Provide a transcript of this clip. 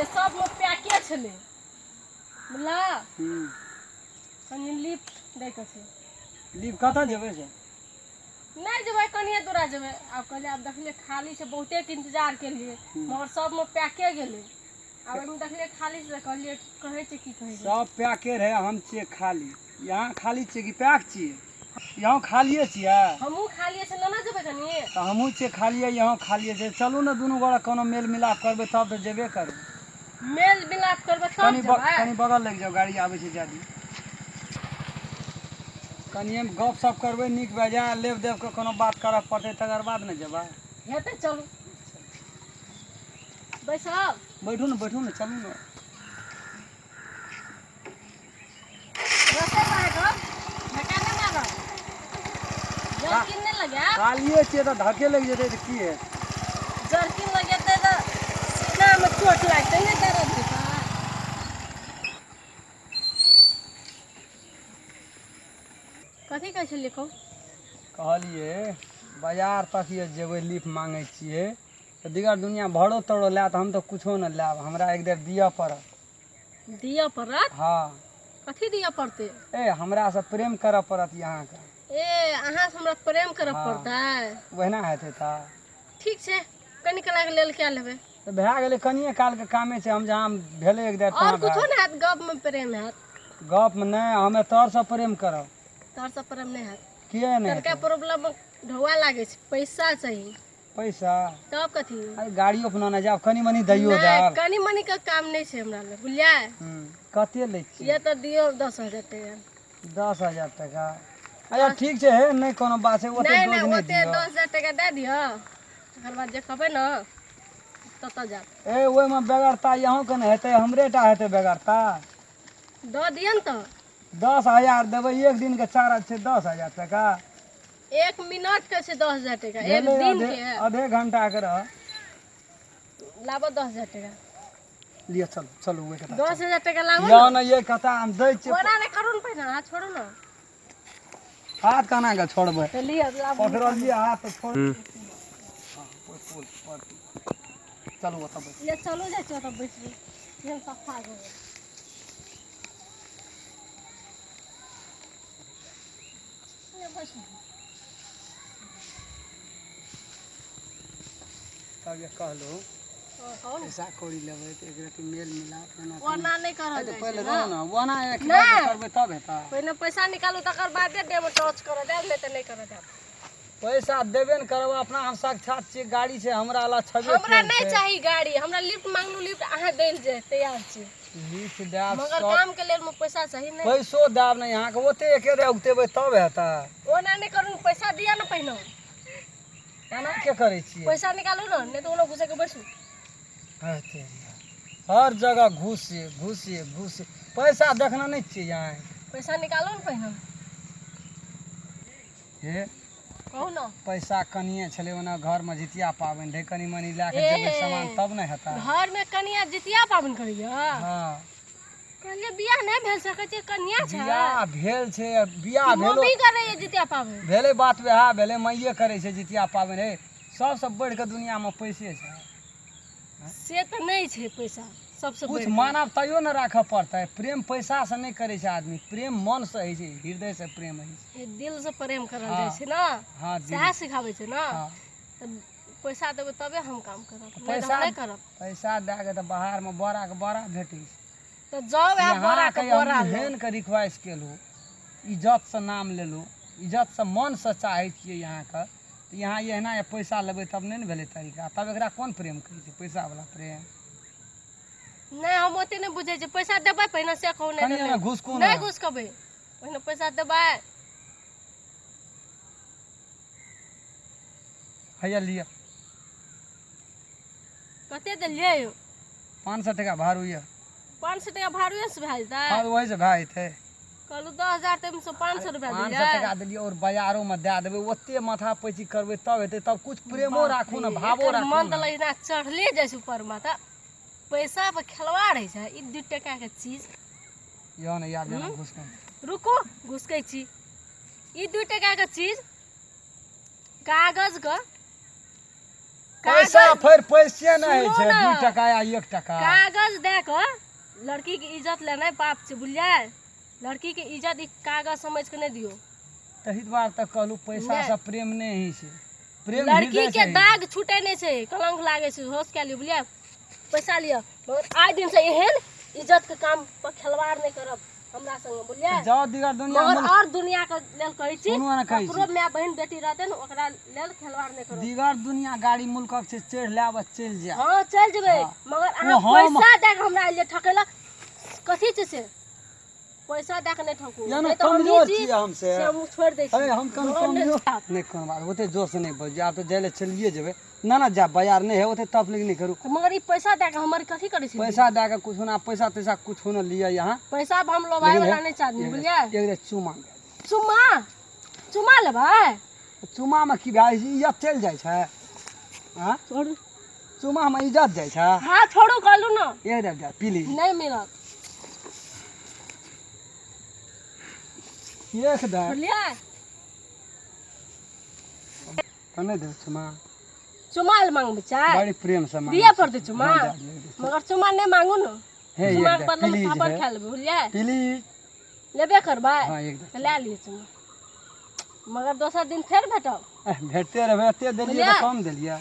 गेलै, सबमे पैके छलै। बुझला? कनि लिफ्ट दैके छै। लिफ्ट कतऽ जेबै से? नहि जेबै, कनिए दूरा जेबै। आब कहलियै, आब देखलियै खाली छै, बहुते इंतजार केलियै मगर सबमे पैके गेलै। आब ओहिमे देखलियै खाली छै तऽ कहलियै कहै छै, की कहै छै? सब पैके रहै, हम छियै खाली। यहाँ खाली छियै कि पैक छियै? यहाँ खालिए छियै। हमहूँ खालिए छै। लेने जेबै कनि? तऽ हमहूँ छियै खालिए, यहाँ खालिए छै। चलू ने, दुनू गोरा कोनो मेल मिलाप करबै तब तऽ जेबे करबै। मेल मिलाप करबै तब कनि जेबै। कनि बगल लागि जाउ, गाड़ी आबै छै, जाय दियौ। कनिए गप सप करबै, नीक बेजाय लेब देबके कोनो बात करऽ पड़तै, तकर बाद ने जेबै। हेतै, चलू, बैसब। बैठू ने, बैठू ने, चलू ने। रस्ते पर आके धक्का नहि मारब, जर्किन नहि लगायब। खालिए छियै तऽ धके लागि जेतै तऽ की हेतै? जर्किन लगेतै तऽ सीनामे चोट लागतै ने, दर्द हेतै। कथी कहै छलियै, कहू। कहलियै बाजार तक ये जेबै, लिफ मांगै छियै तऽ दिगर दुनिया भरो तोरो लए तऽ हम तऽ कुछो नहि लायब, हमरा एक बेर दिअ पड़त। दिअ पड़त? हँ। कथी दिअ पड़तै? ए, हमरासँ प्रेम करऽ पड़त अहाँके। ए, अहाँ से हमरा प्रेम करऽ पड़तै? ओहिना हेतै तऽ? ठीक छै, कनि कलाके लेल कए लेबै। तऽ भए गेलै, कनिए कालके कामे छै। हम जहाँ भेलै एक बेर आओर तहाँ भए कुछो नहि हैत, गपमे प्रेम हैत? गेल। गपमे नहि, हमे तोरसँ प्रेम करब। तोहर प्रेम नहि हैत। किए नहि तनिका हेतै? प्रॉब्लम ढौआ लागै छै, पैसा चाही। पैसा? तब कथी? अरे, गाड़ियो अपना नहि जायब, कनि मनि दैयो नहि देब। कनि मनि के काम नहि छै हमरा लग, बुझलियै? कते लै छियै? ये तऽ दियौ 10,000 टाका। 10,000 टाका? अच्छा ठीक छै, हे नहि कोनो बात छै, ओते नहि डोज नहि नहि ओते दिअ। 10,000 टाका दए दिअ, तकर बाद जे कहबै ने ततऽ जायब। ए, ओहिमे बेगरता अहूँके नहि हेतै, हमरे टा हेतै बेगरता। दऽ दिअ ने तऽ। 10,000 देबै, एक दिनके चार्ज छै 10,000 टाका? एक मिनट के छै 10,000 टाका, एक भेलै दिन आधे के। आधे घंटाके रह। लाबऽ 10,000 टाका। लिअ, चलू चलू, ओहि कता। 10,000 टाका लाबऽ। यौ ने, ये कता हम दै छियै। ओना नहि करू ने, पहिने हाथ छोड़ू ने। हाथ केना कऽ छोड़बै? तऽ लिअ, लाबू। पकड़लियै हाथ तऽ छोड़। हँ, ओहि पुल पर चलू, ओतऽ बैठ। ले चलू, जाइ छी ओतऽ बैसबै, केहन सफा जगह। ले बैसू। तब जे कहलहुँ। हँ, कहू ने। पैसा कौड़ी लेबै तऽ एक रति मेल मिलाप एना। ओना नहि करल तऽ जाइ पहिले छै रहू ने। ने, ओना एक नहि। करबै तब हेतै। पहिने पैसा निकालू, तकर बादे देब, टच करऽ देब, नहि तऽ नहि करऽ देब। पैसा देबे ने करब अपना, हम साक्षात छियै, गाड़ी छै हमरा लग छबे हमरा कयल नहि छै। चाही गाड़ी, हमरा लिफ्ट मांगलू, लिफ्ट अहाँ दै लए जे तैयार छी। लिफ्ट देब। मगर सब काम के लेल मे पैसा चाही ने। पैसो देब ने अहाँके, ओते एके बेर उगतेबै तब हेतै। ओना नहि करू, पैसा दिअ ने पहिने। एना के करै छियै? पैसा निकालू ने, नहि तऽ ओना घुसे के बैसू। हेतै, हर जगह घुसे घुसे घुसे, पैसा देखना नहि छियै यहाँ। पैसा निकालू ने पहिने। हे। कहू ने। पैसा कनिए छलै, ओना घरमे जितिया पाबनि रहै, कनि मनि लए कऽ ए। जेबै सामान तब ने हेतै। घर में कनिया जितिया पाबनि करैया? हँ। कहलियै बियाह नहि भेल सकै छै, कनिया छै। बियाह भेल छै, बियाह भेलो। मम्मी करैया जितिया पाबनि? भेलै, बात वएह भेलै, माइए करै छै जितिया पाबनि। हे, सबसँ बढ़ि कऽ दुनिआँमे पैसे छै। से तऽ नहि छै, पैसा सबसँ कुछ बढ़ि कऽ। मानव तैयो ने राखऽ पड़तै। प्रेम पैसासँ नहि करै छै आदमी, प्रेम मनसँ होइ छै, हृदयसँ प्रेम होइ छै। हे, दिल से प्रेम करल हँ। जाइ छै ने। हँ, दिल। सएह सिखाबै छै ने। हँ। तऽ पैसा देबै तबे हम काम करब, नहि तऽ हम पैसा नहि करब। पैसा दए कऽ तऽ बाहरमे बोराके बोरा भेटै छै। तऽ जाउ वएह बोरा यहाँके के बोरा हम लऽ। एहन के रिक्वेस्ट केलहुँ, इज्जतसँ नाम लेलहुँ, इज्जतसँ मनसँ चाहै छियै यहाँके, तऽ यहाँ एहिना जे पैसा लेबै तब नहि ने भेलै तरीका। तब एकरा कोन प्रेम कहै छै, पैसावला प्रेम? नहि, हम ओते नहि बुझै छियै। पैसा देबै पहिने से कहू, नहि कनि तऽ एना नहि। घुसकू नहि ने। घुसकबै, पहिने पैसा देबै। हैया लिअ। कते देलियै यौ? 500 टाका भाड़ू यऽ। 500 टाका भाड़ुए से भए जेतै? हँ, ओहिसँ भए जेतै। कहलहुँ 10,000, तऽ ओहिमे 500 रुपया 500 देलियै। टाका देलियै और बाजारोमे दए देबै। ओते माथा पैची करबै तब हेतै? तब कुछ प्रेमो राखू ने, भावो एकर राखू मन तऽ ने। लगना चढ़ले जाइ छै ऊपरमे, तऽ पैसा पर खेलवाड़ होइ छै। ई 2 टका के चीज। यौ ने, आब जेना घुसकू। रुकू, घुसकै छी। ई 2 टका के चीज, कागज के पैसा फेर पैसे नहि होइ सुनू छै, ने। 2 टका या 1 टका। कागज दए कऽ लड़की के इज्जत लेनाइ पाप छै, बुझलियै? लड़की के इज्जत ई कागज समझ के नहि दियौ। तही दुआरे तऽ कहलहुँ पैसा नहि। से प्रेम नहि होइ छै, प्रेम लड़की हृदय के से होइ छै। दाग छूटे नहि छै, कलंक लागै छै। होश कए लियौ, बुझलियै? पैसा लिअ, मगर आइ दिन से एहन इज्जत के काम पर खेलवाड़ नहि करब हमरा संगे, बुझलियै? जाओ दिगर दुनिया मगर मुल्क और दुनिया के लेल कहै छी, सुनू ने कहै छी। ककरो माय बहिन बेटी रहतै ने, ओकरा लेल खेलवाड़ नहि करब। दिगर दुनिया गाड़ी मुल्कक छै, चढ़ि लेब आ चलि जायब। हँ, चलि जेबै। हँ। मगर ओ अहाँ हम- पैसा दए कऽ हमरा एलियै ठकै लए, कथी छै से? पैसा दए कऽ नहि ठकू, या ने नहि तऽ हम कमजोर ई छियै हम से। से हम छोड़ि दै छी। अरे हम कम मगर नहि कमजोर नहि, कोनो बात ओते जोर से नहि बजियौ। आब तऽ जाय लए चलिए जेबै। ना ना, जा बाजार नहि है ओते तकलीफ नहि करू। तऽ मगर ई पैसा दए कऽ हमर कथी करै छी? पैसा दए कऽ कुछो ना, पैसा तैसा कुछो न लिअ यहाँ। पैसा अब हम लोभाय लेकिन वाला नहि चाहनी, बुझलियै? एक बेर चुमा दए दियौ। चुमा? चुमा लेबै? चुमामे की भए जाइ छै? इज्जत चलि जाइ छै। आँ? छोड़ू। चुमामे इज्जत जाइ छै? हँ, छोड़ू कहलू ने। एक बेर दए प्लीज। नहि मिलत। एक दए। बुझलियै? तऽ नहि देब चुमा? चुमा लए मांगबै छै? बड़ी प्रेम से मांगै दिअ छी। पड़तै चुमा। हँ, दए दियौ, एक दे। मगर चुमा नहि मांगू ने। हे, एक चुमा के दे, बदला मे प्लीज, थापड़ हे। खा लेबै, बुझलियै? प्लीज। लेबे करबै? हँ, एक दे। तऽ लए लिअ चुमा, मगर दोसर दिन फेर भेटब। एह, भेटते रहबै। एते देलियै तऽ बुझलियै? कम देलियै?